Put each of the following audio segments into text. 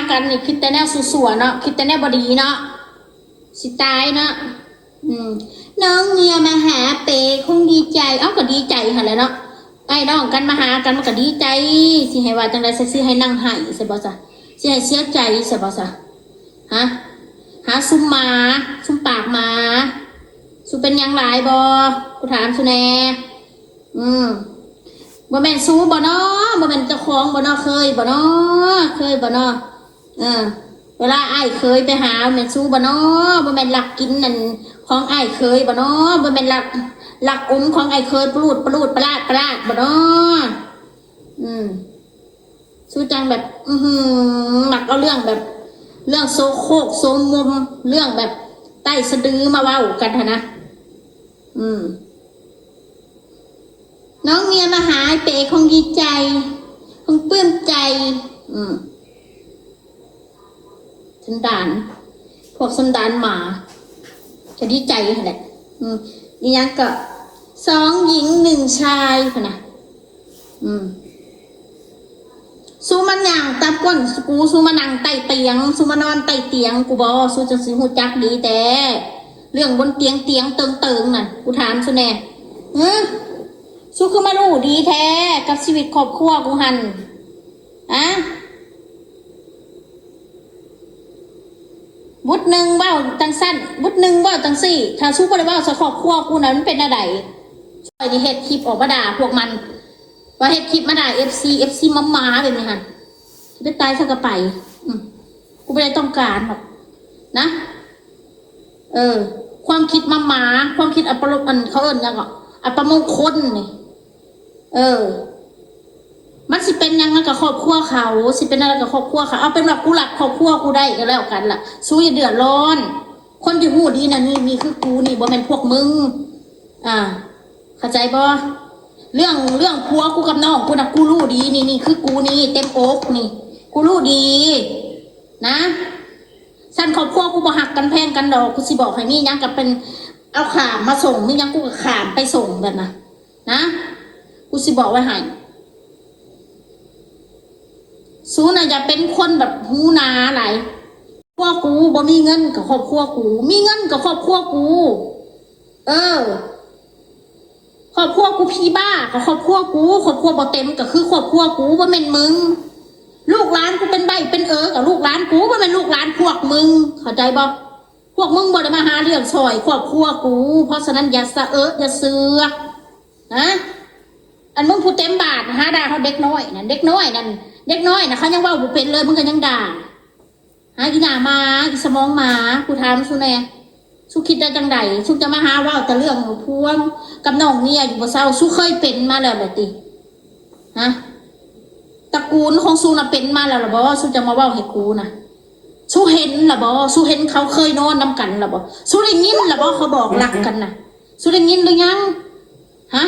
ກັນນີ້ຄິດແຕ່ແນວຊົ່ວໆເນາະ ຄິດແຕ່ແນວບໍ່ດີເນາະ ຊິຕາຍເນາະ. ອືມ ນ້ອງເມຍມາຫາເປຄົງດີໃຈ ເອົ້າ ກໍດີໃຈຫັ້ນແຫຼະເນາະ ອ້າຍນ້ອງກັນມາຫາກັນ ມັນກໍດີໃຈ ຊິໃຫ້ວ່າຈັ່ງໃດຊະ ຊິໃຫ້ນັ່ງໄຫ້ຊະບໍ່ຊະ ຊິໃຫ້ເສຍໃຈຊະບໍ່ຊະ ຮະ ຫາຊຸມໝາ ຊຸມປາກໝາ ຊູເປັນຫຍັງຫຼາຍບໍ່ ກູຖາມຊູແດ່. ອືມ ບໍ່ແມ່ນຊູບໍ່ນໍ ບໍ່ແມ່ນເຈົ້າຂອງບໍ່ນໍ ເຄີຍບໍ່ນໍ ເຄີຍບໍ່ນໍ ເອີ ເວລາອ້າຍເຄີຍໄປຫາ ແມ່ນຊູບໍ່ນໍ ບໍ່ແມ່ນລັກກິນນັ້ນຂອງອ້າຍເຄີຍບໍ່ນໍ ບໍ່ແມ່ນລັກ ລັກອົມຂອງອ້າຍເຄີຍປະລູດ ປະລູດ ປະລາດ ປະລາດບໍ່ນໍ. ອືມ ຊູຈັ່ງແບບ ອືຫື ມັກເອົາເລື່ອງແບບ ເລື່ອງໂສໂຄກໂສມົມ ເລື່ອງແບບໃຕ້ສະດືມາເວົ້າກັນຫັ້ນນະ. ອືມ ນ້ອງເມຍມາຫາເປຄົງດີໃຈ ຄົງປຶ້ມໃຈ. ອືມ ສັນດານ ພວກສັນດານໝາ ຈະດີໃຈຫັ້ນແຫຼະ. ອືມ ອີຫຍັງກໍ ສອງຍິງໜຶ່ງຊາຍ ພຸ້ນນະ. ອືມ ຊູມາຍ່າງຕາມກົ້ນກູ ຊູມານັ່ງໃຕ້ຕຽງ ຊູມານອນໃຕ້ຕຽງກູບໍ ຊູຈັ່ງຊິຮູ້ຈັກດີແທ້ ເລື່ອງບົນຕຽງ ຕຽງເຕີງໆນັ້ນ ກູຖາມຊູແດ່. ເອີ ຊູຄືມາຮູ້ດີແທ້ກັບຊີວິດຄອບຄົວກູຫັ້ນ ອະ? ບຸດໜຶ່ງເວົ້າຈັ່ງຊັ້ນ ບຸດໜຶ່ງເວົ້າຈັ່ງຊີ້ ຖ້າຊູບໍ່ໄດ້ເວົ້າໃສ່ຄອບຄົວກູນະ ມັນເປັນແນວໃດ? ຂ້ອຍນີ້ເຮັດຄລິບອອກມາດ່າພວກມັນ ວ່າເຮັດຄລິບມາດ່າເອັຟຊີ ເອັຟຊີໝາໆແບບນີ້ຫັ້ນ ຊິໄປຕາຍໃສກໍໄປ. ອືມ ກູບໍ່ໄດ້ຕ້ອງການດອກນະ. ເອີ ຄວາມຄິດໝາໆ ຄວາມຄິດອັບປະລົມ ອັນ ເຂົາເອີ້ນຫຍັງເກາະ ອັບປະມົງຄົນນີ້. ເອີ ມັນຊິເປັນຫຍັງມັນກໍຄອບຄົວເຂົາ ຊິເປັນຫຍັງກໍຄອບຄົວເຂົາ ເອົາເປັນວ່າກູລັກຄອບຄົວກູໄດ້ກໍແລ້ວກັນລະ ຊູຢ່າເດືອດຮ້ອນ. ຄົນທີ່ຮູ້ດີນະ ນີ້ ນີ້ຄືກູນີ້ ບໍ່ແມ່ນພວກມຶງ ອ່າ ເຂົ້າໃຈບໍ່? ເລື່ອງ ເລື່ອງຜົວກູກັບນ້ອງກູນະ ກູຮູ້ດີ ນີ້ ນີ້ຄືກູນີ້ ເຕັມອົກນີ້ ກູຮູ້ດີນະ. ຊັ້ນຄອບຄົວກູບໍ່ຮັກກັນແພງກັນດອກ ກູຊິບອກໃຫ້ ມີຫຍັງກໍເປັນ ເອົາຂ້າມມາສົ່ງ ມີຫຍັງກູກໍຂ້າມໄປສົ່ງແບບນະ ນະ ກູຊິບອກໄວ້ໃຫ້. ສູນະຢ່າເປັນຄົນແບບຫູໜາຫຼາຍ. ຄອບຄົວກູບໍ່ມີເງິນກໍຄອບຄົວກູ ມີເງິນກໍຄອບຄົວກູ. ເອີ ຄອບຄົວກູຜີບ້າກໍຄອບຄົວກູ ຄອບຄົວບໍ່ເຕັມກໍຄືຄອບຄົວກູ ບໍ່ແມ່ນມຶງ. ລູກຫຼານກູເປັນໃບ້ເປັນເອີກໍລູກຫຼານກູ ບໍ່ແມ່ນລູກຫຼານພວກມຶງ ເຂົ້າໃຈບໍ່? ພວກມຶງບໍ່ໄດ້ມາຫາລ້ຽງຊ່ອຍຄອບຄົວກູ ເພາະສະນັ້ນຢ່າສະເອາະຢ່າເຊືອກນະ. ອັນມຶງຜູ້ເຕັມບາດຫາດ່າເຮົາເດັກນ້ອຍນັ້ນ ເດັກນ້ອຍນັ້ນ ເດັກນ້ອຍນະ ເຂົາຍັງເວົ້າບໍ່ເປັນເລີຍ ມຶງກໍຍັງດ່າ. ຫາອີໜ້າໝາ ອີສະໝອງໝາ ກູຖາມສູແດ່ ສູຄິດໄດ້ຈັ່ງໃດ? ສູຈະມາຫາເວົ້າແຕ່ເລື່ອງຜົວກັບນ້ອງເມຍຢູ່ບໍ່ເຊົາ ສູເຄີຍເປັນມາແລ້ວແຫຼະຕິ? ຮະ ຕະກູນຂອງສູນະເປັນມາແລ້ວລະບໍ່? ສູຈະມາເວົ້າໃຫ້ກູນະ ສູເຫັນລະບໍ່? ສູເຫັນເຂົາເຄີຍນອນນຳກັນລະບໍ່? ສູໄດ້ຍິນລະບໍ່ ເຂົາບອກລັກກັນນະ? ສູໄດ້ຍິນຫຼືຍັງ? ຮະ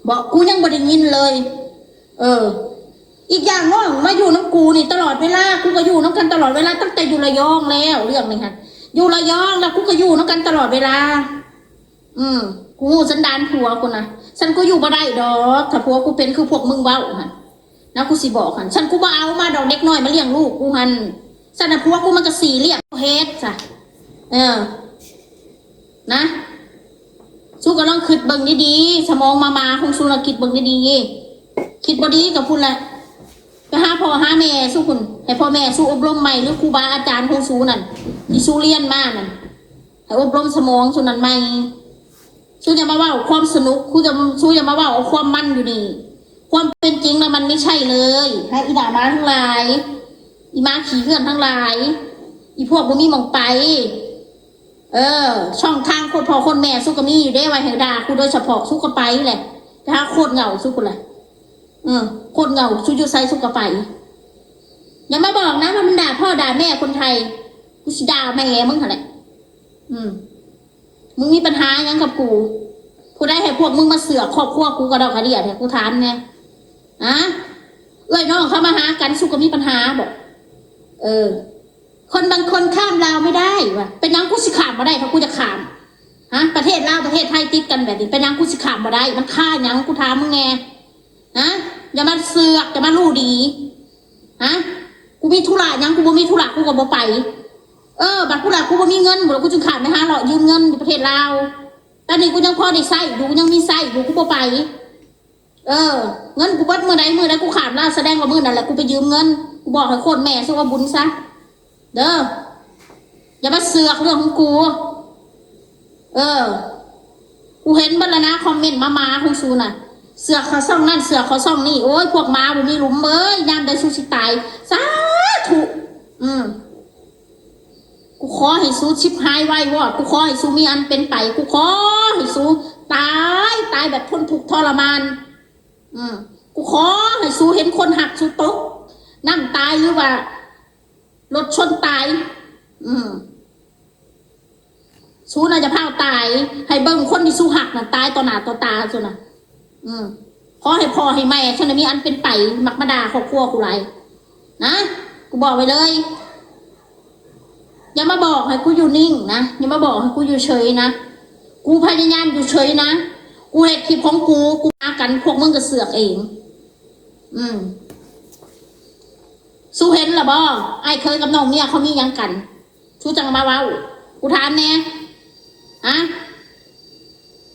ບໍ່ ກູຍັງບໍ່ໄດ້ຍິນເລີຍ. ເອີ ອີກຢ່າງນ້ອງມາຢູ່ນຳກູນີ້ຕະຫຼອດເວລາ ກູກໍຢູ່ນຳກັນຕະຫຼອດເວລາ ຕັ້ງແຕ່ຢູ່ລະຍອງແລ້ວ ເລື່ອງນີ້ຫັ້ນ ຢູ່ລະຍອງແລ້ວ ກູກໍຢູ່ນຳກັນຕະຫຼອດເວລາ. ອືມ ກູຮູ້ສັນດານຜົວກູນະ ຊັ້ນກູຢູ່ບໍ່ໄດ້ດອກ ຖ້າຜົວກູເປັນຄືພວກມຶງເວົ້າຫັ້ນນະ ກູຊິບອກຫັ້ນ ຊັ້ນກູບໍ່ເອົາມາດອກ ເດັກນ້ອຍມາລ້ຽງລູກກູຫັ້ນ ຊັ້ນນະ ຜົວກູມັນກໍຊິລ້ຽງເຮັດຊະ ເອີ. ນະ ສູກໍລອງຄິດເບິ່ງດີໆ ສະໝອງໝາໆຂອງສູລອງຄິດເບິ່ງດີໆ ຄິດບໍ່ດີກໍພຸ້ນແຫຼະ ໄປຫາພໍ່ຫາແມ່ສູພຸ້ນ ໃຫ້ພໍ່ແມ່ສູອົບຮົມໃໝ່ ຫຼືຄູບາອາຈານຂອງສູນັ້ນ ທີ່ສູຮຽນມານັ້ນ ໃຫ້ອົບຮົມສະໝອງສູນັ້ນໃໝ່. ສູຢ່າມາເວົ້າຄວາມສະໜຸກ ຄູຈະ ສູຢ່າມາເວົ້າເອົາຄວາມມັນຢູ່ນີ້ ຄວາມເປັນຈິງນະມັນບໍ່ໃຊ່ເລີຍ ໃຫ້ອີໜ້າໝາທັງຫຼາຍ ອີໝາຂີ້ເຮືອນທັງຫຼາຍ ອີພວກບໍ່ມີໝ່ອງໄປ. ເອີ ຊ່ອງທາງໂຄດພໍ່ໂຄດແມ່ ສຸກະມີຢູ່ເດ້ ໄວ້ໃຫ້ດ່າຄູໂດຍສະເພາະ ສຸກະໄປແຫຼະ ໄປຫາໂຄດເຫງົາສຸພຸ້ນແຫຼະ. ເອີ ໂຄດເຫງົາ ສຸຢູ່ໃສສຸກະໄປ ຢ່າມາບອກນະວ່າມັນດ່າພໍ່ດ່າແມ່ຄົນໄທ ກູຊິດ່າແມ່ມຶງຫັ້ນແຫຼະ. ອືມ ມຶງມີບັນຫາຫຍັງກັບກູ? ຜູ້ໃດໃຫ້ພວກມຶງມາເຊືອກຄອບຄົວກູກະດອກກະເດຍແທ້ ກູຖາມແດ່ ຮະ? ເອື້ອຍນ້ອງເຂົາມາຫາກັນ ສຸກະມີບັນຫາບໍ? ເອີ ຄົນບາງຄົນຂ້າມລາວໄມ່ໄດ້ວ່າ ເປັນຫຍັງກູຊິຂ້າມບໍ່ໄດ້ ຖ້າກູຈະຂ້າມ ຮະ? ປະເທດລາວປະເທດໄທຕິດກັນແບບນີ້ ເປັນຫຍັງກູຊິຂ້າມບໍ່ໄດ້? ມັນຄາຫຍັງ ກູຖາມມຶງແດ່ ຮະ? ຢ່າມາເຊືອກ ຢ່າມາຮູ້ດີ ຮະ? กูมีธุระหยัง กูบ่มีธุระ กูก็บ่ไป เออ บัดกูละ กูบ่มีเงิน บ่ กูจึงข้ามไปหาเลาะยืมเงินอยู่ประเทศลาว ตอนนี้กูยังพอได้ใช้อยู่ กูยังมีใช้อยู่ กูบ่ไป เออ เงินกูเบิดมื้อใด มื้อใดกูข้ามลาว แสดงว่ามื้อนั้นแหละกูไปยืมเงิน กูบอกให้โคตรแม่ซะว่าบุญซะ เด้อ อย่ามาเสือกเรื่องของกู เออ กูเห็นเบิดแล้วนะ คอมเมนต์หมาๆของสูน่ะ เสือกเขาซ่องนั่น เสือกเขาซ่องนี่ โอ้ย พวกหมาบ่มีหลุมเอ้ย ยามใดสูสิตาย สาธุ อืม กูขอให้สูชิบหายวายวอด กูขอให้สูมีอันเป็นไป กูขอให้สูตาย ตายแบบทนทุกข์ทรมาน อืม กูขอให้สูเห็นคนฮักสูตกน้ำตาย หรือว่ารถชนตาย อืม สูน่ะอย่าพาวตาย ให้เบิ่งคนที่สูฮักน่ะตายต่อหน้าต่อตาสูน่ะ อืม ขอให้พ่อให้แม่สูน่ะมีอันเป็นไป มักมาด่าครอบครัวกูหลาย นะ กูบอกไว้เลย อย่ามาบอกให้กูอยู่นิ่งนะ อย่ามาบอกให้กูอยู่เฉยนะ กูพยายามอยู่เฉยนะ กูเฮ็ดคลิปของกู กูหากัน พวกมึงก็เสือกเอง อืม สูเห็นละบ่ อ้ายเขยกับน้องเมียเขามีหยังกัน สูจั่งมาเว้า กูถามแหน่ อะ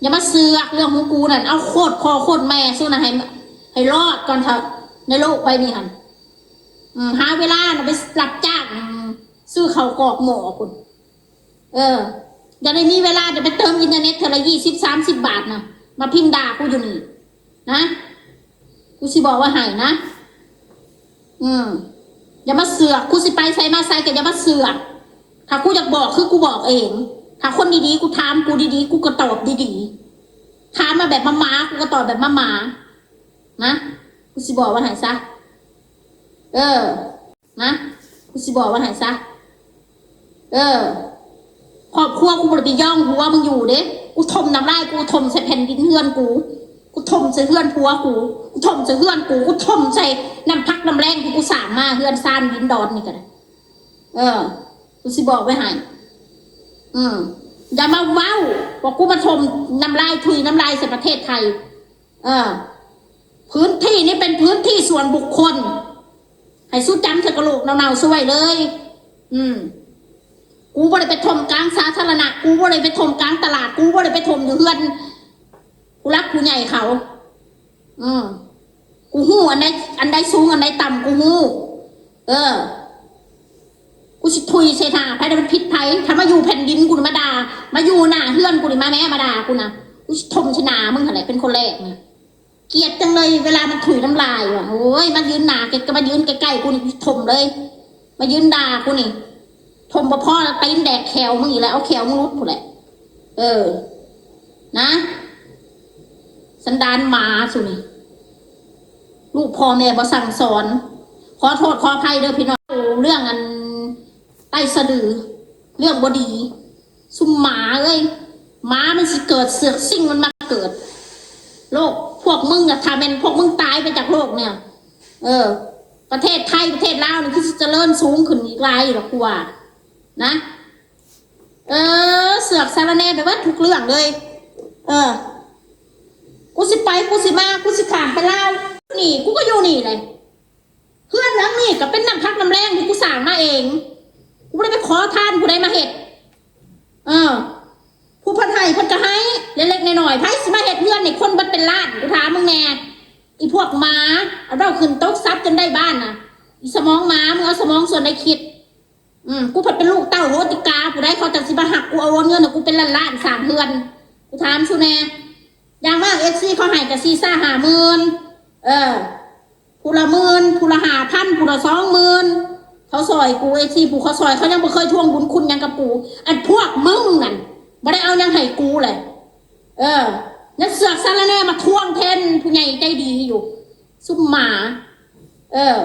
อย่ามาเสือกเรื่องของกูนั่น เอาโคตรพ่อโคตรแม่สูน่ะให้ ให้รอดก่อนเถอะ ในโลกใบนี้หั่น อืม หาเวลาน่ะไปรับจ้าง อืม ซื้อข้าวกรอกหม้อพุ้น เออ อย่าได้มีเวลาจะไปเติมอินเทอร์เน็ตเทื่อละยี่สิบ สามสิบบาทนะ มาพิมพ์ด่ากูอยู่นี่ นะ กูสิบอกไว้ให้นะ อืม อย่ามาเสือก กูสิไปไสมาไสก็อย่ามาเสือก ถ้ากูอยากบอกคือกูบอกเอง ถ้าคนดีๆ กูถามกูดีๆ กูก็ตอบดีๆ ถามมาแบบหมาๆ กูก็ตอบแบบหมาๆ นะ กูสิบอกไว้ให้ซะ เออ นะ กูสิบอกไว้ให้ซะ เออ ครอบครัวกูบ่ได้ไปย่องหัวมึงอยู่เด้ กูถมน้ำลาย กูถมใส่แผ่นดินเฮือนกู กูถมใส่เฮือนผัวกู กูถมใส่เฮือนกู กูถมใส่น้ำพักน้ำแรงที่กูสร้างมา เฮือนซานดินดอนนี่ก็ได้ เออ กูสิบอกไว้ให้ อืม อย่ามาเว้าว่ากูมาถมน้ำลาย ถุยน้ำลายใส่ประเทศไทย เออ พื้นที่นี้เป็นพื้นที่ส่วนบุคคล ให้สูจำใส่กะโหลกเน่าๆ สูไว้เลย อืม กูบ่ได้ไปถมกลางสาธารณะ กูบ่ได้ไปถมกลางตลาด กูบ่ได้ไปถมอยู่เฮือนผู้หลักผู้ใหญ่เขา อืม กูฮู้อันใด อันใดสูง อันใดต่ำ กูฮู้ เออ กูสิถุยใส่หน้าไผ ถ้ามันผิดไผ ถ้ามาอยู่แผ่นดินกูนี่มาด่า มาอยู่หน้าเฮือนกูนี่มาแม้มาด่ากูนะ กูสิถมใส่หน้ามึงหั่นแหละ เป็นคนแรกนะ เกลียดจังเลยเวลามันถุยน้ำลายว่ะ โอ้ย มายืนหน้าใกล้ ก็มายืนใกล้ๆ กูนี่ กูสิถมเลย มายืนด่ากูนี่ ถมบ่พอ ตีนแดกแข้วมึงอีกแล้ว เอาแข้วมึงหลุดพุ้นแหละ เออ นะ สันดานหมาสูนี่ ลูกพ่อแม่บ่สั่งสอน ขอโทษขออภัยเด้อพี่น้อง เรื่องอันใต้สะดือ เรื่องบ่ดี ซุมหมาเอ้ย หมามันสิเกิด เสือกสิ่งมันมาเกิด โลก พวกมึงอะ ถ้าแม่นพวกมึงตายไปจากโลกเนี่ย เออ ประเทศไทย ประเทศลาวนี่คือสิเจริญสูงขึ้นอีกหลายอยู่ดอกกูว่า นะ เออ เสือกสารแหน่ไปเบิดทุกเรื่องเลย เออ กูสิไป กูสิมา กูสิข้ามไปลาว นี่ กูก็อยู่นี่เลย เฮือนหลังนี้ก็เป็นน้ำพักน้ำแรงที่กูสร้างมาเอง กูบ่ได้ไปขอทานผู้ใดมาเฮ็ด เออ ผู้เพิ่นให้เพิ่นก็ให้เล็กๆ น้อยๆ ไผสิมาเฮ็ดเฮือนให้คนเบิดเป็นล้าน กูถามมึงแหน่ อีพวกหมา เอาเว้าขึ้นตกทรัพย์จนได้บ้านน่ะ อีสมองหมา มึงเอาสมองส่วนใดคิด อืม กูผัดเป็นลูกเต้าโหติกา ผู้ใดเขาจักสิมาฮักกู เอาเงินให้กูเป็นล้านๆ สร้างเฮือน กูถามสูแหน่ อย่างมาก เอฟซี เขาให้ก็สี่ ห้า ห้าหมื่น เออ ผู้ละหมื่น ผู้ละห้าพัน ผู้ละสองหมื่น เขาซอยกู เอฟซี ผู้เขาซอย เขายังบ่เคยทวงบุญคุณหยังกับกู อันพวกมึงนั่น บ่ได้เอาหยังให้กูเลย เออ ยังเสือกสารแหน่มาทวงแทนผู้ใหญ่ใจดีอยู่ ซุมหมา เออ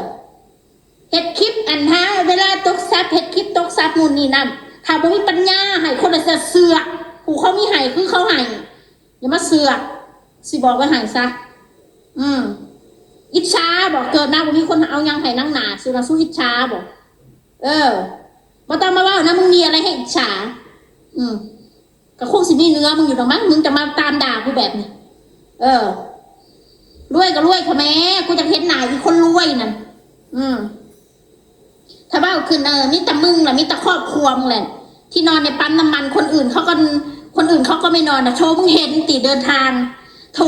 เฮ็ดคลิปอันหาเวลาตกทรัพย์ เฮ็ดคลิปตกทรัพย์นู่นนี่นั่น ถ้าบ่มีปัญญาให้คนละเสือก ผู้เขามีให้คือเขาให้ อย่ามาเสือก สิบอกไว้ให้ซะ อืม อิจฉาบ่ เกิดมาบ่มีคนเอาหยังให้นักหนา สูนะ สูอิจฉาบ่ เออ บ่ต้องมาเว้านะ มึงมีอะไรให้อิจฉา อืม ก็คงสิมีเหนือมึงอยู่ดอกมั้ง มึงจะมาตามด่ากูแบบนี้ เออ รวยก็รวยเถาะแหม กูอยากเห็นหน้าอีคนรวยนั่น อืม ຖ້າເວົ້າຂຶ້ນ ເອີ ມີແຕ່ມຶງລະ ມີແຕ່ຄອບຄົວມຶງແຫຼະ ທີ່ນອນໃນປ້ຳນ້ຳມັນ. ຄົນອື່ນເຂົາກໍ ຄົນອື່ນເຂົາກໍໄມ່ນອນນະ. ໂທ ມຶງເຫັນຕິເດີນທາງ? ໂຖ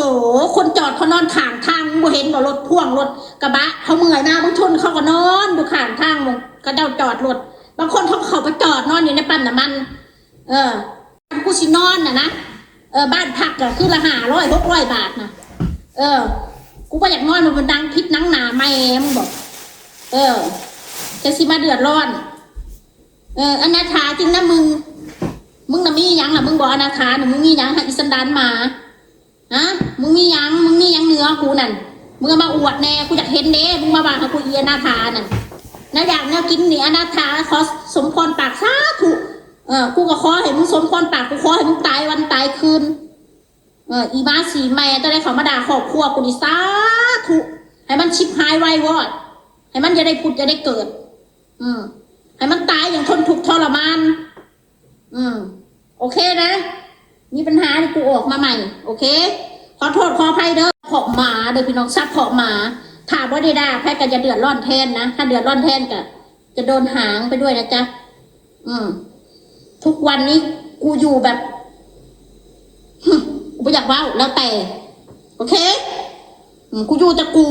ຄົນຈອດເຂົານອນຂ້າງທາງ ມຶງບໍ່ເຫັນບໍ? ລົດພ່ວງ ລົດກະບະ ເຂົາເມື່ອຍມາ ບາງຄົນເຂົາກໍນອນຢູ່ຂ້າງທາງ ເຂົາເຈົ້າຈອດລົດ. ບາງຄົນເຂົາ ເຂົາໄປຈອດນອນຢູ່ໃນປ້ຳນ້ຳມັນ. ເອີ ກູຊິນອນນະນະ ເອີ ບ້ານພັກກໍຄືລະຫ້າຮ້ອຍ ຫົກຮ້ອຍບາດນະ. ເອີ ກູບໍ່ຢາກນອນ ມັນເປັນໜັງພິດໜັງໜ້າແມ່ມຶງບໍ? ເອີ ຈະຊິມາເດືອດຮ້ອນ. ເອີ ອະນາຖາຈິງນະມຶງ. ມຶງນະມີຫຍັງລະ? ມຶງບໍ່ອະນາຖານະ ມຶງມີຫຍັງ? ຫາ ອີສັນດານໝາ ຮະ? ມຶງມີຫຍັງ? ມຶງມີຫຍັງເໜືອກູນັ້ນ? ມຶງເອົາມາອວດແດ່ ກູຢາກເຫັນເດ້. ມຶງມາວ່າໃຫ້ກູອີອະນາຖານັ້ນ ນະ ຢາກແນວກິນນີ້ ອະນາຖາ ຂໍສົມພອນປາກ ສາທຸ. ເອີ ກູກໍຂໍໃຫ້ມຶງສົມພອນປາກ ກູຂໍໃຫ້ມຶງຕາຍວັນຕາຍຄືນ. ເອີ ອີໝາສີແມ່ ເຈົ້າໄດ້ເຂົ້າມາດ່າຄອບຄົວກູນີ້ ສາທຸ ໃຫ້ມັນຊິບຫາຍໄວວອດ ໃຫ້ມັນຢ່າໄດ້ຜຸດຢ່າໄດ້ເກີດ. ອືມ ໃຫ້ມັນຕາຍຢ່າງທົນທຸກທໍລະມານ. ອືມ ໂອເຄນະ ມີບັນຫານີ້ກູອອກມາໃໝ່. ໂອເຄ ຂໍໂທດຂໍອະໄພເດີ. ເພາະໝາເດີພີ່ນ້ອງ ສະເພາະໝາ. ຖ້າບໍ່ໄດ້ດ່າໃຜກໍຢ່າເດືອດຮ້ອນແທນນະ. ຖ້າເດືອດຮ້ອນແທນກໍຈະໂດນຫາງໄປດ້ວຍນະຈ໊ະ. ອືມ ທຸກວັນນີ້ກູຢູ່ແບບ ຫຶ ກູບໍ່ຢາກເວົ້າ ແລ້ວແຕ່. ໂອເຄ ອືມ ກູຢູ່ແຕ່ກູ.